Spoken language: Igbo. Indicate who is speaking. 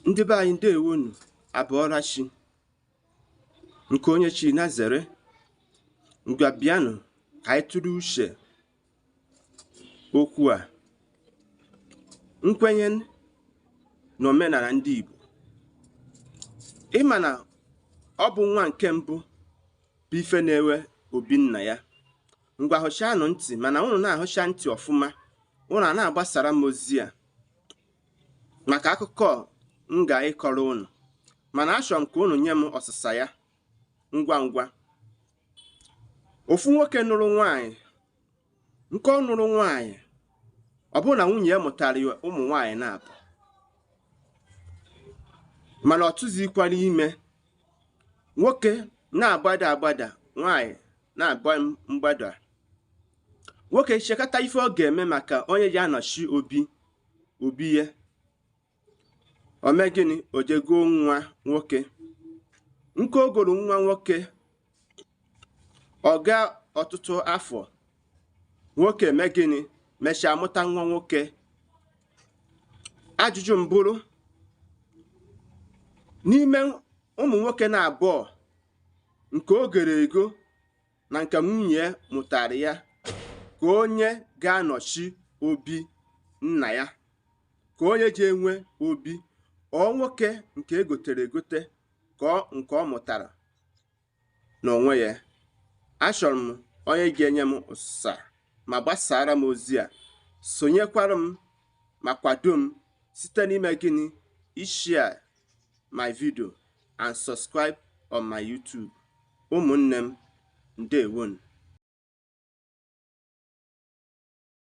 Speaker 1: Ndị be anyị, ndewonu, abọọla chi. Nke onye chi na zere. Ngwa, bịanụ ka anyị tụrụ uche okwu a: nkwenye na omenala ndị Igbo. Ịma na ọ bụ nwa nke mbụ bụ ife na-ewe obi nna ya. Ngwa, hụchanụ ntị, mana unu na-ahụcha ntị ọfụma, unu a na-agbasara m ozi a maka akụkọ m ga-ịkọrọ unu, mana achọrọ m ka unu nye m ọsịsa ya ngwa ngwa. Ofu nwoke nụrụ nwaanyị. Nke ọ nụrụ nwaanyị, ọ bụrụ na nwunye ya mụtara ya ụmụ nwaanyị na-abụ, mana ọ tụzikwara ime. Nwoke na-agbada agbada, nwaanyị na-agba mgbada. Nwoke chekata ife ọ ga-eme maka onye ji anọchi obi obi ya. O mee gịnị? O jego nwa nwoke. Nke o goro nwa nwoke, ọ gaa ọtụtụ afọ, nwoke eme gịnị? Mechaa mụta nwa nwoke. Ajụjụ mbụrụ: n'ime ụmụ nwoke na abụọ, nke o gere ego na nke nwunye ya mụtara ya, ka onye ga-anọchi obi nna ya, ka onye ji enwe obi ọ nwoke nke egotere egote, ka nke ọ mụtara n'onwe ya? Achọrọ m onye ga-enye m ụsa ma gbasara m ozi a, sonyekwara m ma kwado m site n'ime gịnị? Ishare my video and subscribe on my YouTube. Ụmụnne m, ndewonu.